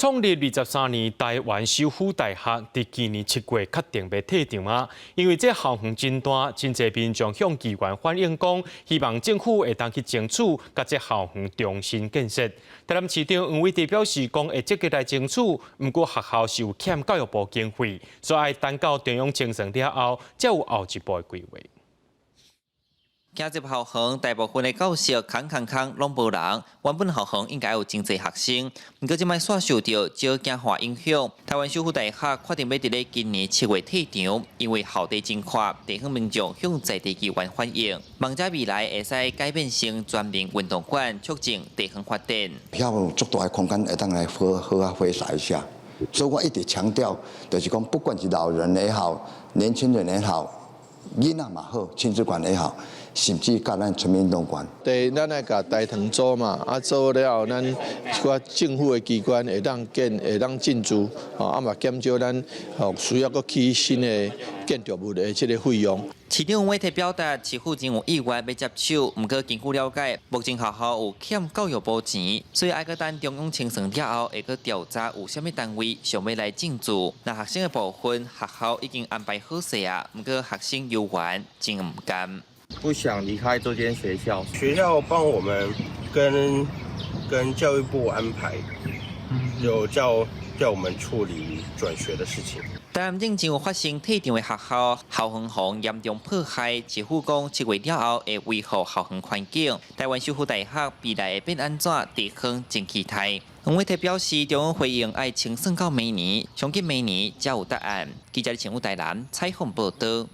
創立23年台灣守護大學，佇今年7月確定欲退場啊！因為這校園真大，真濟民眾向議員反映講，希望政府會當去爭取，共這校園重新建設。台南市長黃偉哲表示講，會積極來爭取，毋過學校是有欠教育部經費，所以愛等到中央清算了後，才有後一步的規劃。行入校園，大部分的教室空空空，攏無人。原本校園應該有真濟學生，毋過這擺煞受著少子化影響。台灣守護大學確定欲佇咧今年7月退場，因為校地真闊，地方民眾向在地議員反映，望遮未來會使改變成全民運動館，促進地方發展。遐有足大的空間會當來好好啊揮灑一下，所以我一直強調，就是講不管是老人也好，年輕人也好，囡仔嘛好，親子館也好，甚至佮咱全民運動館。第一，咱愛共大堂租嘛，啊租了後，咱一寡政府的機關會當建，會當進駐，吼啊嘛減少咱吼需要閣起新的建築物的這个費用。市長黃偉哲表達，市府真有意願欲接手，毋過根據了解，目前學校有欠教育部錢，所以愛閣等中央清算了後，會閣調查有啥物單位想欲來進駐。若學生的部分，學校已經安排好勢啊，毋過學生猶原真毋甘。不想離開這間學校，學校幫我們跟教育部安排，有叫我們處理轉學的事情。台南進前有發生退場的學校，校園予嚴重破壞，市府講7月了後會維護校園環境。台灣守護大學未來會變按怎，地方真期待。黃偉哲表示，中央回應愛清算到明年，上緊明年才有答案。記者陳武台南採訪報道。